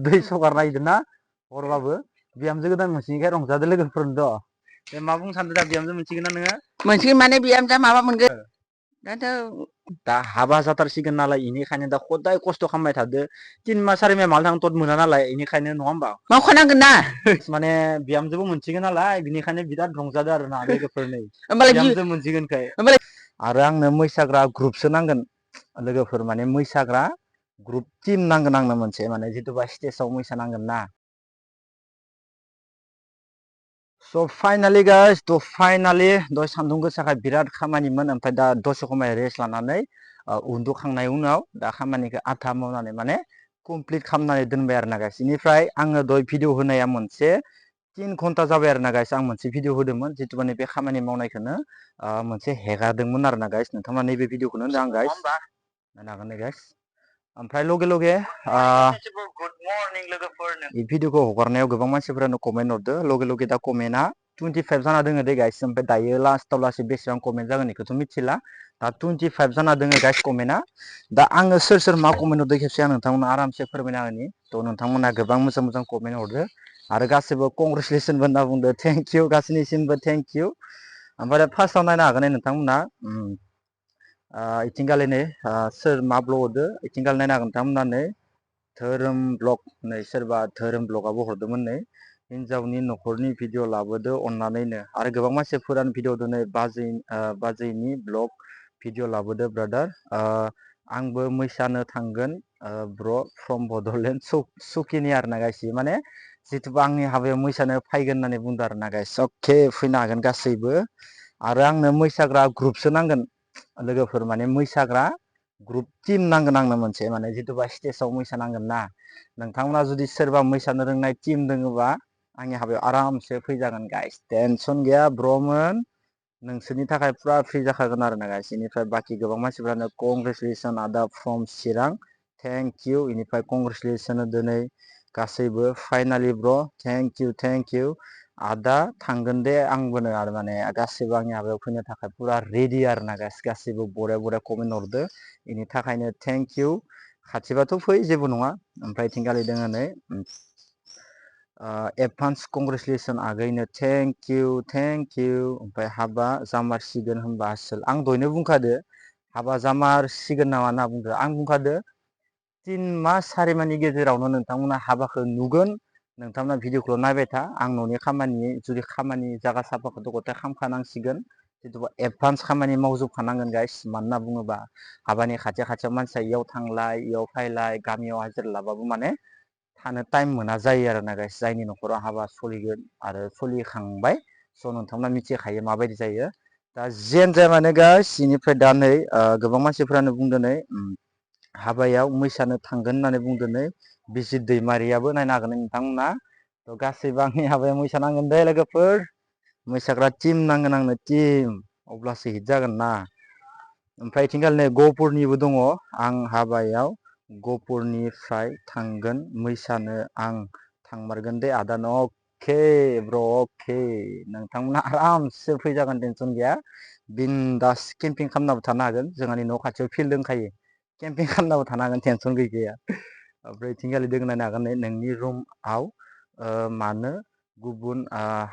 दै सगार नायदोंना हरबाबो बिहामजो गोदान मोनसेनिखाय रंजादो लोगोफोरनोथ'। दे मा बुंनो सानदों दा बिहामजो मोनसिगोन ना नोङो? मोनसिगोन माने बिहामजोआ माबा मोनगोन। दा हाबा जाथारसिगोन नालाय इनिखायनो दा खदाय खस्थ' खालामबाय थादो 3 मास 4 मास माला थांनो थद मोना नालाय इनिखायनो नङा होमबा मावखानांगोन ना माने बिहामजोबो मोनसिगोन नालाय बिनिखायनो बिराद रंजादो आरोना लोगोफोर नै होमबालाय बिहामजो मोनसिगोनखाय आरो आंनो मैसाग्रा ग्रुपसो नांगोन लोगोफोर माने मैसाग्रा ग्रुप टीम नांगोन आंनो मोनसे माने जितुबा स्टेजाव मोसानांगोन ना। स' फाइनालि गाइस दय सान्दुं गोसाखाय बिराद खामानिमोन ओमफ्राय दा दसे खमाय रेस्ट लानानै उन्दुखांनाय उनाव दा खामानिखौ आधा मावनानै माने कमप्लिट खालामनानै दोनबाय आरो ना गाइस। इनिफ्राय आङो दय भिडिअ होनाया मोनसे 3 घन्टा जाबाय आरो ना गाइस। आं मोनसे भिडिअ होदोंमोन जितु माने बे खामानि मावनायखौनो मोनसे हेगारदोंमोन आरो ना गाइस। नोंथांमोना नैबे भिडिअखौनो होनदों आं गाइस नायनो हागोन दे गाइस। ओमफ्राय लगे लगे बे भिडिअखौ हगारनायाव गोबां मानसिफोरानो कमेन्ट हरदो लगे लगे दा कमेन्टआ 25 जाना दोङो दे गाइस। ओमफ्राय दायो लास्टाव लासै बेसेबां कमेन्ट जागोन बेखौथ' मिथिला दा 25 जाना दोङो गाइस कमेन्टआ। दा आङो सोर मा कमेन्ट हरदो खेबसे आं नोंथांमोना आरामसे फोरमायना होनि। थ' नोंथांमोना गोबां मोजां मोजां कमेन्ट हरदो आरो गासैबो कंग्रेसुलेसनबो होनना बुंदो थेंक इउ गासैनिसिमबो थेंक इउ। ओमफ्राय फार्स्टआव नायनो हागोन नोंथांमोना इथिंगालि नै सोर मा ब्लग हरदो इथिंगालि नायनो हागोन नोंथांमोना नै धोरोम ब्लग नै सोरबा धोरोम ब्लगआबो हरदोंमोन नै हिनजावनि न'खरनि भिडिअ लाबोदो अननानैनो आरो गोबां मानसिफोरानो भिडिअ हरदो नै बाजैनि ब्लग भिडिअ लाबोदो ब्रादार आंबो मैसानो थांगोन ब्र फ्रम बड'लेण्ड सुकिनि आरो ना गाइस। माने जिथुबा आंनि हाबायाव मैसानो फैगोन होननानै बुंदों आरो ना गाइस। अके फैनो हागोन गासैबो आरो आंनो मैसाग्रा ग्रुपसो नांगोन लोगोफोर माने मैसाग्रा ग्रुप टिम नांगोन आंनो मोनसे माने जिथुबा स्टेजाव मैसानांगोन ना। नोंथांमोना जुदि सोरबा मैसानो रोंनाय टिम दोङोबा आंनि हाबायाव आरामसे फैजागोन गाइस टेनसन गैया ब्र'मोन नोंसोरनि थाखाय फुरा फ्रि जाखागोन आरो ना गाइस। बेनिफ्राय बाखि गोबां मानसिफ्रानो कंग्रेसुलेसन आदा फ्रम चिरां थेंक इउ बेनिफ्राय कंग्रेसुलेसन दिनै गासैबो फाइनालि ब्र थेंक इउ आदा थांगोन दे आंबोनो आरो माने गासैबो आंनि हाबायाव फैनो थाखाय फुरा रेडि आरो ना गाइस। गासैबो बरिया बरिया कमेन्ट हरदो बेनि थाखायनो थेंक इउ। खाथिबाथ' फै जेबो नङा। ओमफ्राय इथिंगालि दोङो नै एडभान्स कंग्रेसुलेसन आगैनो थेंक इउ ओमफ्राय हाबा जामारसिगोन होनबा आसोल आं दहायनो बुंखादो हाबा जामारसिगोन नामा होनना बुंदो आं बुंखादो 3 मास 4 मासनि गेजेरावनो नोंथांमोना हाबाखौ नुगोन। नोंथांमोना भिडिअखौल' नायबाय था आं न'नि खामानि जुदि खामानि जागा साफाखौथ' गथाय खालामखानांसिगोन जिथुबा एडभान्स खामानि मावजोबखानांगोन गाइस। मानो होनना बुङोबा हाबानि खाथियाव मानसिया इयाव थांलाय इयाव फैलाय गामियाव हाजिरा लाबाबो माने थानो टाइम मोना जायो आरो ना गाइस। जायनि न'खराव हाबा सोलिगोन आरो सोलिखांबाय स' नोंथांमोना मिथिखायो माबायदि जायो। दा जियानो जाया मानो गाइस बेनिफ्राय दा नै गोबां मानसिफ्रानो बुंदों नै हाबायाव मैसानो थांगोन होननानै बुंदों नै बिजि दैमारियाबो नायनो हागोन नोंथांमोना। थ' गासैबो आंनि हाबायाव मैसा नांगोन दे लोगोफोर मैसाग्रा टिम नांगोन आंनो टिम अब्लासो हिट जागोन ना। ओमफ्राय इथिंगालि नै गहपुरनिबो दङ आं हाबायाव गहपुरनिफ्राय थांगोन मैसानो आं थांमारगोन दे आदानो अके ब्र अके नोंथांमोना आरामसे फैजागोन टेनसन गैया बिनदास केम्पिं खालामनाबो थानो हागोन जोंहानि न' खाथियाव फिल्ड दंखायो केम्पिं खालामनाबो थानो हागोन टेनसन गैखाया। ओमफ्राय इथिंगालि दोङो नायनो हागोन नोंनि रुमआव मानो गुबुन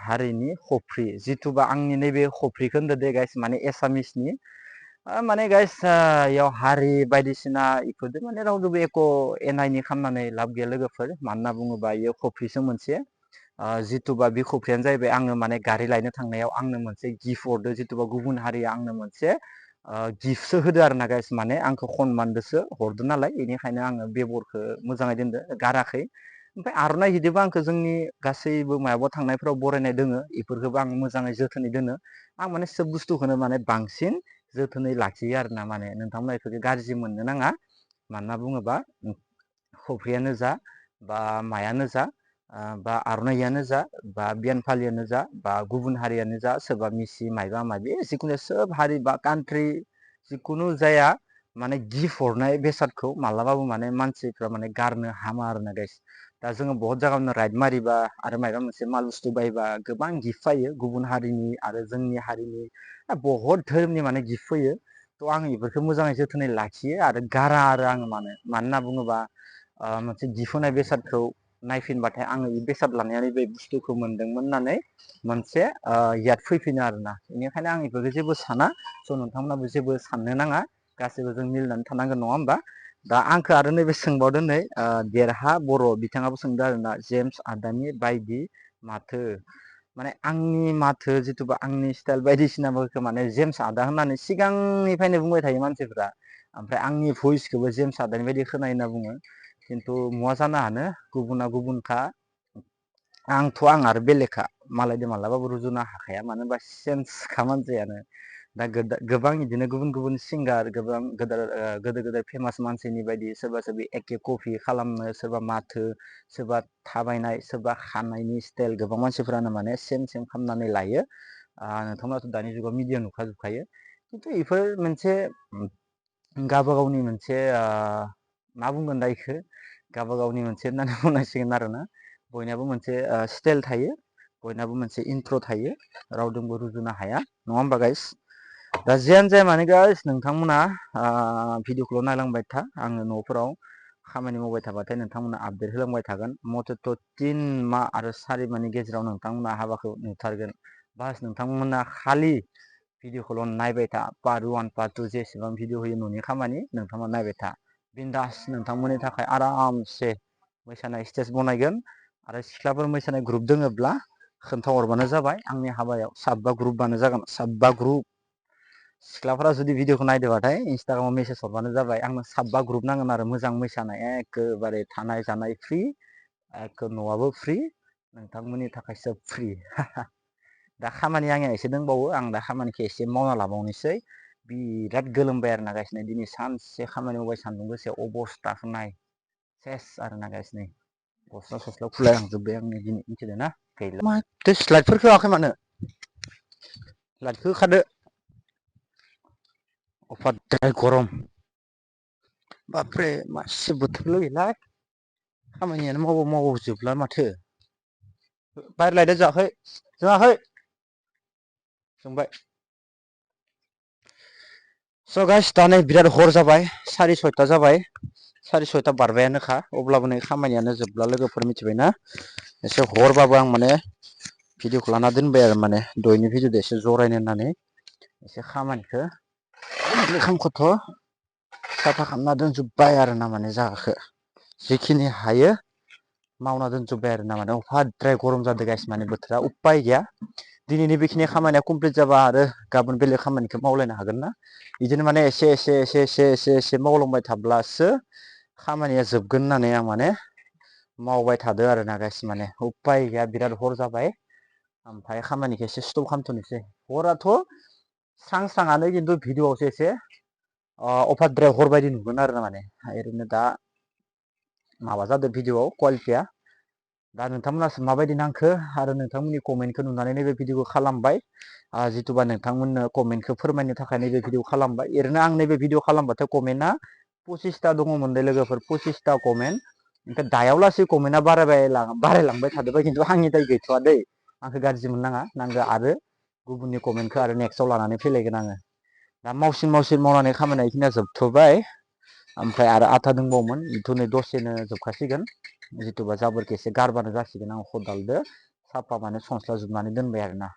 हारिनि खफ्रि जिथुबा आंनि नैबे खफ्रिखौ होनदो दे गाइस माने एसामिसनि माने गाइस इयाव हारि बायदिसिना इफोरदो माने रावदोबो एख' एना एनि खालामनानै लाब गैया लोगोफोर। मानो होनना बुङोबा इयो खफ्रिसो मोनसे जिथुबा बे खफ्रियानो जाहैबाय आङो माने गारि लायनो थांनायाव आंनो मोनसे गिफ्ट हरदो जिथुबा गुबुन हारिया आंनो मोनसे गिफ्टसो होदो आरो ना गाइस माने आंखौ खनमानदोसो हरदो नालाय बेनिखायनो आङो बेबरखौ मोजाङै दोनदो गाराखै। ओमफ्राय आर'नाइ गिदिबो आंखौ जोंनि गासैबो मायावबा थांनायफ्राव बरायनाय दोङो बेफोरखौबो आं मोजाङै जोथोनै दोनो। आं माने सोब बुस्थुखौनो माने बांसिन जोथोनै लाखियो आरो ना माने नोंथांमोना बेफोरखौ गाज्रि मोननो नाङा। मानोना बुङोबा खफ्रियानो जा बा मायानो जा बा आर'नाइयानो जा बा बियान फालियानो जा बा गुबुन हारियानो जा सोरबा मिसि मायबा मायबि जिखुनु सोब हारि बा कान्ट्रि जिखुनु जाया माने गिफ्ट हरनाय बेसादखौ मालाबाबो माने मानसिफ्रा माने गारनो हामा आरो ना गाइस। दा जोङो बहुत जायगायावनो राइड मारिबा आरो मायबा मोनसे माल बुस्थु बायबा गोबां गिफ्ट फैयो गुबुन हारिनि आरो जोंनि हारिनि बहुत धोरोमनि माने गिफ्ट फैयो। थ' आं बेफोरखौ मोजाङै जोथोनै लाखियो आरो गारा आरो आङो मानो होनना बुङोबा मोनसे दिहुननाय बेसादखौ नायफिनबाथाय आङो बे बेसाद लानानै बे बुस्थुखौ मोनदोंमोन होननानै मोनसे याद फैफिनो आरोना बेनिखायनो आं बेफोरखौ जेबो साना स' नोंथांमोनाबो जेबो साननो नाङा गासैबो जों मिलायनानै थानांगोन नङा होमबा दा आंखौ आरो नैबे सोंबावदों नै देरहा बर' बिथाङाबो सोंदों आरोना जेम्स आदानि बायदि माथो माने आंनि माथो जिथुबा आंनि स्टाइल बायदिसिनाफोरखौ माने जेम्स आदा होननानै सिगांनिफ्रायनो बुंबाय थायो मानसिफ्रा ओमफ्राय आंनि भइसखौबो जेम्स आदानि बायदि खोनायो होनना बुङो खिन्थु मुवा जानो हानो गुबुना गुबुनखा आंथ' आं आरो बेलेगखा मालायदो मालाबाबो रुजुनो हाखाया मानो होनबा सेन्सखा मानसियानो दा गोबां बिदिनो गुबुन गुबुन सिंगार गोबां गोदोर फेमास मानसिनि बायदि सोरबा सोरबि एखे कपि खालामनो सोरबा माथो सोरबा थाबायनाय सोरबा खानायनि स्टाइल गोबां मानसिफोरानो माने सेम खालामनानै लायो नोंथांमोनाथ' दानि जुगाव मिडिया नुखाजोबखायो खिन्थु बेफोर मोनसे गावबा गावनि मोनसे मा बुंगोन दा बेखौ गावबा गावनि मोनसे होननानै बुंनांसिगोन आरोना बयनाबो मोनसे स्टाइल थायो बयनाबो मोनसे इन्ट्र' थायो रावजोंबो रुजुनो हाया नङा होमबा गाइस दा जियानो जाया माने गाइस नोंथांमोना भिडिअखौल' नायलांबाय था आङो न'फोराव खामानि मावबाय थाबाथाय नोंथांमोना आपडेट होलांबाय थागोन मथेथ' 3 माह आरो 4 माहनि गेजेराव नोंथांमोना हाबाखौ नुथारगोन बास नोंथांमोना खालि भिडिअखौल' नायबाय था पार्ट 1 पार्ट 2 जेसेबां भिडिअ होयो न'नि खामानि नोंथांमोना नायबाय था बिन्दास नोंथांमोननि थाखाय आरामसे मोसानाय स्टेज बनायगोन आरो सिख्लाफोर मोसानाय ग्रुप दोङोब्ला खोन्थाहरबानो जाबाय आंनि हाबायाव 7 ग्रुपबानो जागोन 7 ग्रुप सिख्लाफोरा जुदि भिडिअखौ नायदोंबाथाय इन्सटाग्रामाव मेसेज हरबानो जाबाय आंनो 7 ग्रुप नांगोन आरो मोजां मोसानाय एखेबारे थानाय जानाय फ्रि न'आबो फ्रि नोंथांमोननि थाखाय सब फ्रि दा खामानि आंनिया एसे दंबावो आं दा खामानिखौ एसे मावना लाबावनोसै बिराद गोलोमबाय आरो ना गासिनो दिनै सानसे खामानि मावबाय सान्दुं गोसायाव अबस्थाखौ नाय सेस आरो ना गासिनो गस्ला सस्ला खुलायलांजोब्बाय आंनि दिनै मिथिदों ना गैला माथो स्लाइडफोरखौ होआखै मानो स्लाइडखौ होखादो अफाद्राय गरम बापरे मासे बोथोरल' गैला खामानियानो मावो जोबला माथो बाहेर लायदो जोङाखै जोंबाय स' गाइस दा नै बिराद हर जाबाय 6:30 जाबाय 6:30 बारबायानोखा अब्लाबो नै खामानियानो जोबला लोगोफोर मिथिबायना एसे हरबाबो आं माने भिडिअखौ लाना दोनबाय आरो माने दयनि भिडिअदो एसे जरायनो होननानै एसे खामानिखौ ओंखामखौथ' साफा खालामना दोनजोब्बाय आरो ना माने जागाखौ जिखिनि हायो मावना दोनजोब्बाय आरो ना माने अफाद्राय गरम जादों गाइस माने बोथोरा उपाय गैया दिनैनि बेखिनि खामानिया कमप्लिट जाबा आरो गाबोन बेलेग खामानिखौ मावलायनो हागोन ना बिदिनो माने एसे मावलांबाय थाब्लासो खामानिया जोबगोन होननानै आं माने मावबाय थादों आरो ना गाइस माने उपाय गैया बिराद हर जाबाय ओमफ्राय खामानिखौ एसे स्टप खालामथ'नोसै हराथ' स्रांआनो खिन्थु भिडिअआवसो एसे अफाद्राय हर बायदि नुगोन आरो ना माने ओरैनो दा माबा जादों भिडिअआव कुवालिटिया दा नोंथांमोनासो माबायदि नांखो आरो नोंथांमोननि कमेन्टखौ नुनानै नैबे भिडिअखौ खालामबाय जिथुबा नोंथांमोननो कमेन्टखौ फोरमायनो थाखाय नैबे भिडिअ खालामबाय ओरैनो आं नैबे भिडिअ खालामबाथाय कमेन्टआ 25ता दङमोन दे लोगोफोर 25ता कमेन्ट ओमफ्राय दायाव लासै कमेन्टआ बारायलांबाय थादोंबाय खिन्थु आंनि दाय गैथ'वा दै आंखौ गाज्रि मोननाङा नांगौ आरो गुबुननि कमेन्टखौ आरो नेक्स्टआव लानानै फैलायगोन आङो दा मावसिन मावनानै खामानिया बेखिनिया जोबथ'बाय ओमफ्राय आरो आथा दंबावोमोन बेथ' नै दसेनो जोबखासिगोन जिथुबा जाबोरखौ एसे गारबानो जासिगोन आं खदालदो साफा माने सनस्ला जोबनानै दोनबाय आरोना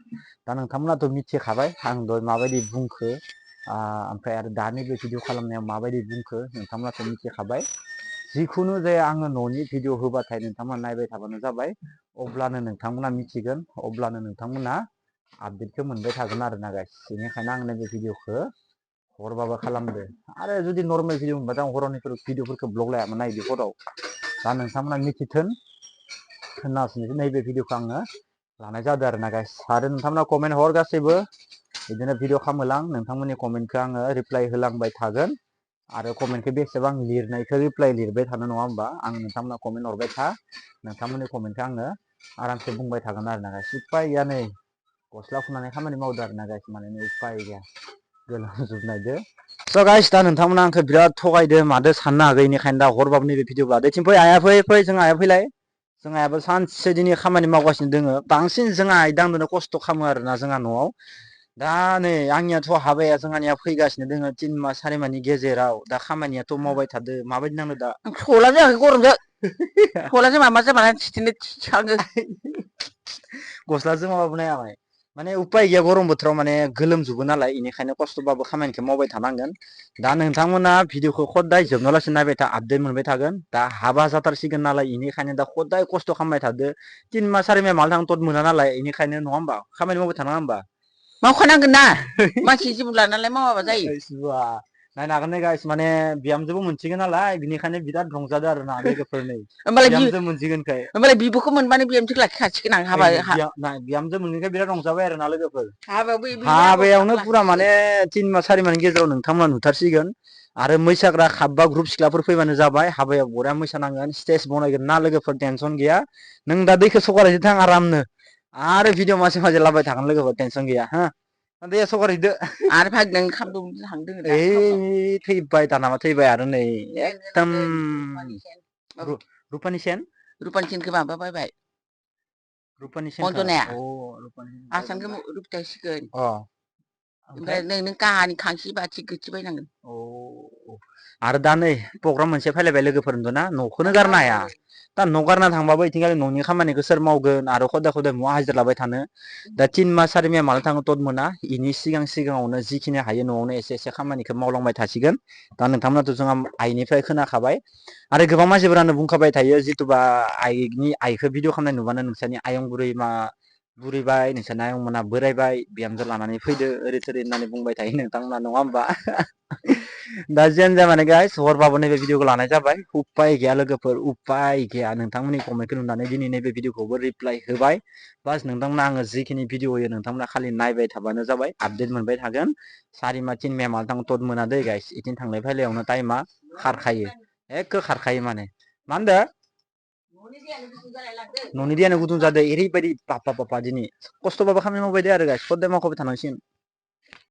दा नोंथांमोनाथ' मिथिखाबाय आं दहाय माबायदि बुंखो ओमफ्राय आरो दा नैबे भिडिअ खालामनायाव माबायदि बुंखो नोंथांमोनाथ' मिथिखाबाय जिखुनु जाया आङो न'नि भिडिअ होबाथाय नोंथांमोना नायबाय थाबानो जाबाय अब्लानो नोंथांमोना मिथिगोन अब्लानो नोंथांमोना आपडेटखौ मोनबाय थागोन आरो ना गाइस बेनिखायनो आं नैबे भिडिअखौ हरबाबो खालामदो आरो जुदि नर्मेल भिडिअ मोनबाथाय आं हरनि भिडिअफोरखौ ब्लग लायामोन ना बिदि हराव दा नोंथांमोना मिथिथों होननासो नैबे भिडिअखौ आङो लानाय जादों आरो ना गाइस आरो नोंथांमोना कमेन्ट हर गासैबो बिदिनो भिडिअ खालामहोलां नोंथांमोननि कमेन्टखौ आङो रिप्लाय होलांबाय थागोन आरो कमेन्टखौ बेसेबां लिरनायखौ रिप्लाय लिरबाय थानो नङा होमबा आं नोंथांमोना कमेन्ट हरबाय था नोंथांमोननि कमेन्टखौ आङो आरामसे बुंबाय थागोन आरो ना गाइस उपाय गैया नै गस्ला खुनानै खामानि मावदो आरो ना गाइस माने उपाय गैया गोलोमजोबनायदो स' गाइस दा नोंथांमोना आंखौ बिराद थगायदो मादो साननो हागौ बेनिखायनो दा हरबाबो नैबे भिडिअ लादो थिं फै आइया फै जों आइया फैलाय जों आइयाबो सानसे दिनै खामानि मावगासिनो दोङो बांसिन जोंहा आइ दांदोनो खस्थ' खालामो आरोना जोंहा न'आव दा नै आंनियाथ' हाबाया जोंहानिया फैगासिनो दोङो 3 मास 4 मासनि गेजेराव दा खामानियाथ' मावबाय थादो माबायदि नांदो दा सला जायाखै गरमजों सलाजों माबा जाबा थिथिनो थिखाङो गस्लाजों माबाबो नाया माने उपाय गैया गरम बोथोराव माने गोलोमजोबो नालाय इनिखायनो खस्थ'बाबो खामानिखौ मावबाय थानांगोन दा नोंथांमोना भिडिअखौ खदाय जोबनालासे नायबाय था आपडेट मोनबाय थागोन दा हाबा जाथारसिगोन नालाय इनिखायनो दा खदाय खस्थ' खालामबाय थादो 3 मास 4 मास माला थाङो तत मोना नालाय इनिखायनो नङा होमबा खामानि मावबाय थानाङा होमबा मावखानांगोन ना मानसि जिबन लानानैलाय मावाबा जायो नायनो हागोन नै गाइस माने बिहामजोबो मोनसिगोन नालाय बिनिखायनो बिराद रंजादो आरो ना लोगोफोर नै बिहामजो मोनसिगोनखाय होमबालाय बिब'खौ मोनबानो बिहामजोखौ लाखिखासिगोन आं हाबा बिहामजो मोननायखाय बिराद रंजाबाय आरो ना लोगोफोर हाबायाव हाबायावनो पुरा लाखिसिगोन माने 3 मास 4 मासनि गेजेराव नोंथांमोना नुथारसिगोन आरो मैसाग्रा खाबबा ग्रुप सिख्लाफोर फैबानो जाबाय हाबायाव बरिया मोसानांगोन स्टेज बनायगोन ना लोगोफोर टेनसन गैया नों दा दैखौ सगारहैदो थां आरामनो आरो भिडिअ मासे मासे लाबाय थागोन लोगोफोर टेनसन गैया हो दैया सगारहैदो आरो भागना ओंखाम दौनो थांदों दा ओइ थैबाय दानाबा थैबाय आरो नै एकदम रुपानि सेन रुपानि सेनखौ माबा बायबाय रुपानि सेनखौ अनजनाया अ रुपानि आसानखौ रुपथायसिगोन अ ओमफ्राय नों काहानि खांसि बाथि गोथि बायनांगोन आरो दा नै प्रग्राम मोनसे फैलायबाय लोगोफोरनोथ' ना न'खौनो गारनो हाया दा न' गारना थांबाबो इथिंगालि न'नि खामानिखौ सोर मावगोन आरो खदाय खदाय महा हाजिरा लाबाय थानो दा 3 मास 4 मास माला थाङो तत मोना इनि सिगाङावनो जिखिनि हायो न'आवनो एसे एसे खामानिखौ मावलांबाय थासिगोन दा नोंथांमोनाथ' जोंहा आइनिफ्राय खोनाखाबाय आरो गोबां मानसिफोरानो बुंखाबाय थायो जिथुबा आइखौ भिडिअ खालामनाय नुबानो नोंसोरनि आयं बुरै बुरिबाय नोंसोरनि आयंमोना बोरायबाय बिहामजो लानानै फैदो ओरै थोरै होननानै बुंबाय थायो नोंथांमोना नङा होमबा दा जियानो जा माने गाइस हरबाबो नैबे भिडिअखौ लानाय जाबाय उपाय गैया लोगोफोर उपाय गैया नोंथांमोननि कमेन्टखौ नुनानै दिनै नैबे भिडिअखौबो रिप्लाय होबाय बास नोंथांमोना आङो जिखिनि भिडिअ होयो नोंथांमोना खालि नायबाय थाबानो जाबाय आपडेट मोनबाय थागोन 4 मास 3 मास माला थाङो तत मोना दै गाइस इथिं थांलाय फैलायावनो टाइमा खारखायो एखे खारखायो माने मा होनदो न'नि दैयानो गुदुं जादों ओरैबायदि बाबा दिनै खस्थ'बाबो खामानि मावबाय दे आरो गाइस खदाय मावखाबाय थानांसिगोन